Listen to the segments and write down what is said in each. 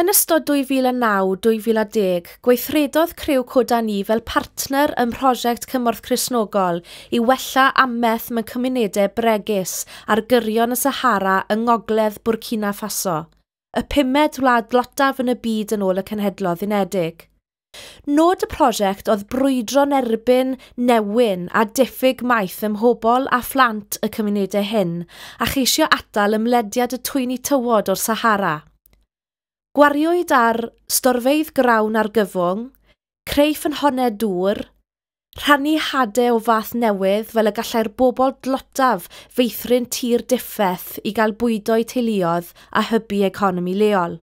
Yn ystod 2009-2010, gweithredodd criw CodaNi fel partner ym mhrosiect Cymorth Cristnogol i wella amaeth mewn cymunedau bregus ar gyrion y Sahara yng ngogledd Burkina Faso, y pumed wlad dlotaf yn y byd yn ôl y Cenhedloedd Unedig. Nod y prosiect oedd brwydro'n erbyn newyn a diffyg maeth ym mhobl a phlant y cymunedau hyn a cheisio atal ymlediad y twyni tywod o'r Sahara. Gwariwyd ar storfeydd grawn argyfwng, creu ffynhonnau dŵr, rhannu hadau o fath newydd fel y gallai'r bobl dlotaf feithrin tir diffeth i gael bwydo'u teuluoedd a hybu economi leol.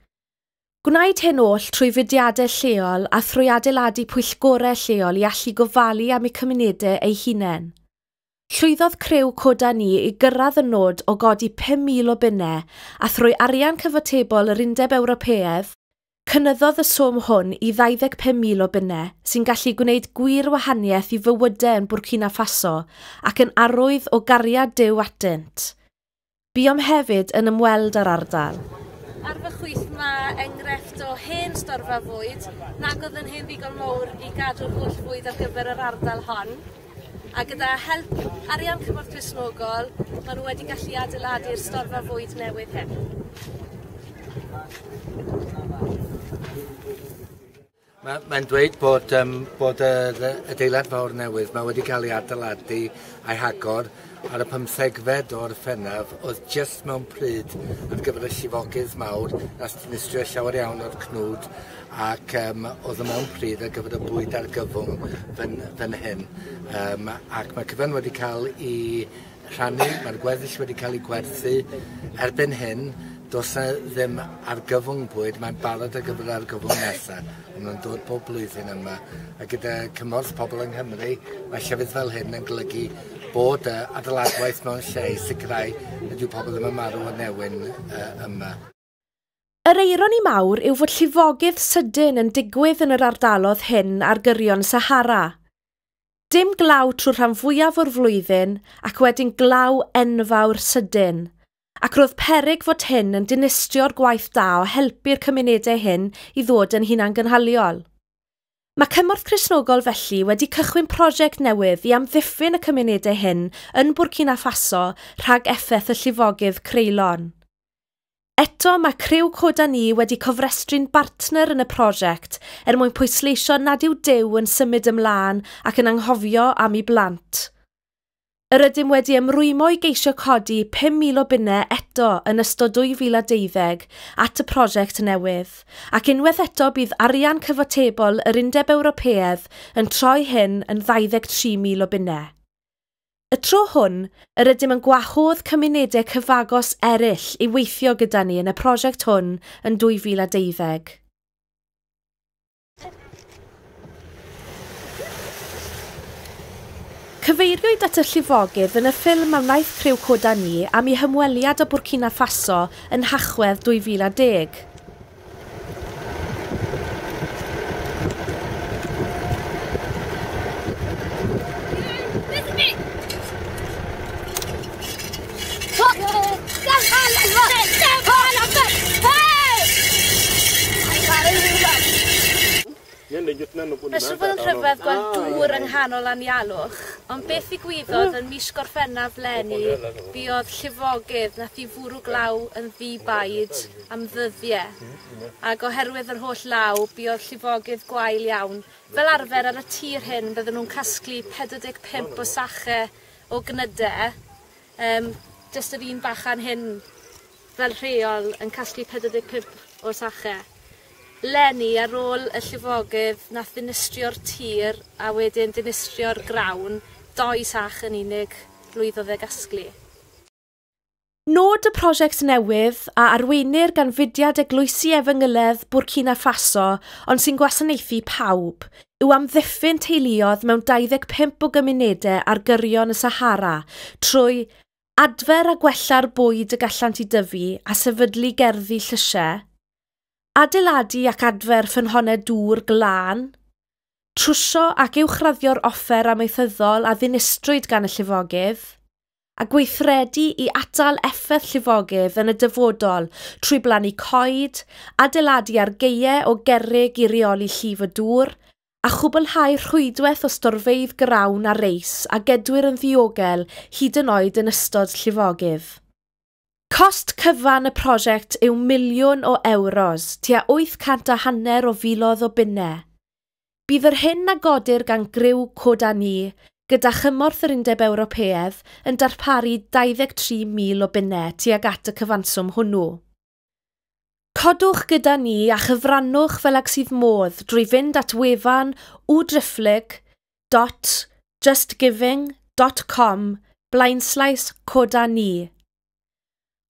Gwnaed hyn oll trwy fudiadau lleol a thrwy adeiladu pwyllgorau lleol i allu gofalu am eu cymunedau eu hunain. Llwyddodd criw CodaNi i gyrraedd y nod o godi 5,000 o bunnau a thrwy arian cyfatebol yr Undeb Ewropeaidd, cynyddodd y swm hwn i 25,000 o bunnau sy'n gallu gwneud gwir wahaniaeth i fywydau yn Burkina Faso ac yn arwydd o gariad Duw atynt. Buom hefyd yn ymweld â'r ardal. Ar fy chwith mae enghraifft o hen storfa fwyd, nag oedd yn hen ddigon mawr i gadw'r holl fwyd ar gyfer yr ardal hon. A gyda help arian Cymorth Cristnogol, maen nhw wedi gallu adeiladu'r storfa fwyd newydd hyn. Mae'n dweud bod yr adeilad fawr newydd mae wedi cael ei adeiladu a'i hagor ar y 15fed o Orffennaf, oedd jyst mewn pryd ar gyfer y llifogydd mawr nath dinistrio llawer iawn o'r cnwd, ac oedd o mewn pryd ar gyfer y bwyd argyfwng fan hyn. Ac mae cyfan wedi cael ei rhannu, mae'r gweddill wedi cael ei gwerthu. Erbyn hyn, does 'na ddim argyfwng bwyd, mae'n barod ar gyfer yr argyfwng nesaf. Maen nhw'n dod bob blwyddyn yma, a gyda cymorth pobl yng Nghymru, mae llefydd fel hyn yn golygu bod y adeiladwaith mewn lle i sicrhau nad yw pobl ddim yn marw o newyn yma. Yr eironi mawr yw fod llifogydd sydyn yn digwydd yn yr ardalodd hyn ar gyrion Sahara. Dim glaw trwy'r rhan fwyaf o'r flwyddyn ac wedyn glaw enfawr sydyn. Ac roedd peryg fod hyn yn dinistrio'r gwaith da o helpu'r cymunedau hyn i ddod yn hunangynhaliol. Mae Cymorth Cristnogol felly wedi cychwyn prosiect newydd i amddiffyn y cymunedau hyn yn Burkina Faso rhag effaith y llifogydd creulon. Eto mae criw CodaNi wedi cofrestru'n bartner yn y prosiect er mwyn pwysleisio nad yw Duw yn symud ymlaen ac yn anghofio am ei blant. Yr ydym wedi ymrwymo i geisio codi 5,000 o bunnau eto yn ystod 2012 at y prosiect newydd, ac unwaith eto bydd arian cyfatebol yr Undeb Ewropeaidd yn troi hyn yn 23,000 o bunnau. Y tro hwn, yr ydym yn gwahodd cymunedau cyfagos eraill i weithio gyda ni yn y prosiect hwn yn 2012. Cyfeiriwyd at y llifogydd yn y ffilm a wnaeth criw CodaNi am ei hymweliad â Burkina Faso yn Nhachwedd 2010. Mae'n siŵr fod yn rhyfedd gweld dŵr yng nghanol anialwch, ond beth ddigwyddodd yn mis Gorffennaf leni, buodd llifogydd nath i fwrw glaw yn ddi-baid am ddyddiau. Ac oherwydd yr holl law, buodd llifogydd gwael iawn. Fel arfer ar y tir hyn, bydden nhw'n casglu 45 o sachau o gnydau, jyst yr un bachan hyn fel rheol yn casglu 45 o sachau. Leni, ar ôl y llifogydd, nath ddinistrio'r tir a wedyn dinistrio'r grawn, 2 sach yn unig lwyddodd e gasglu. Nod y prosiect newydd a arweinir gan fudiad Eglwysi Efengyledd Burkina Faso, ond sy'n gwasanaethu pawb, yw amddiffyn teuluoedd mewn 25 o gymunedau ar gyrion y Sahara trwy adfer a gwella'r bwyd y gallant i dyfu a sefydlu gerddi llysiau, adeiladu ac adfer ffynhonnau dŵr glân, trwsio ac uwchraddio'r offer amaethyddol a ddinistrwyd gan y llifogydd, a gweithredu i atal effaith llifogydd yn y dyfodol trwy blannu coed, adeiladu argaeau o gerrig i reoli llif y dŵr, a chwblhau rhwydwaith o storfeydd grawn a reis a gedwir yn ddiogel hyd yn oed yn ystod llifogydd. Cost cyfan y prosiect yw 1,000,000 o ewros, tua 850 o filoedd o bunnau. Bydd yr hyn a godir gan griw Coda Ni, gyda chymorth yr Undeb Ewropeaidd, yn darparu 23,000 o bunnau tuag at y cyfanswm hwnnw. Codwch gyda ni a chyfrannwch fel ag sydd modd drwy fynd at wefan www.justgiving.com blaenslaes Coda Ni.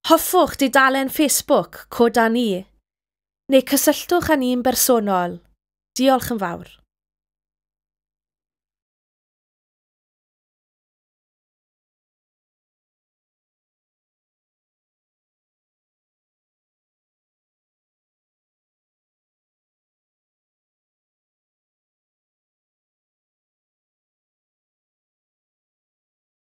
Hoffwch dudalen Facebook Coda Ni, neu cysylltwch â ni'n bersonol. Diolch yn fawr.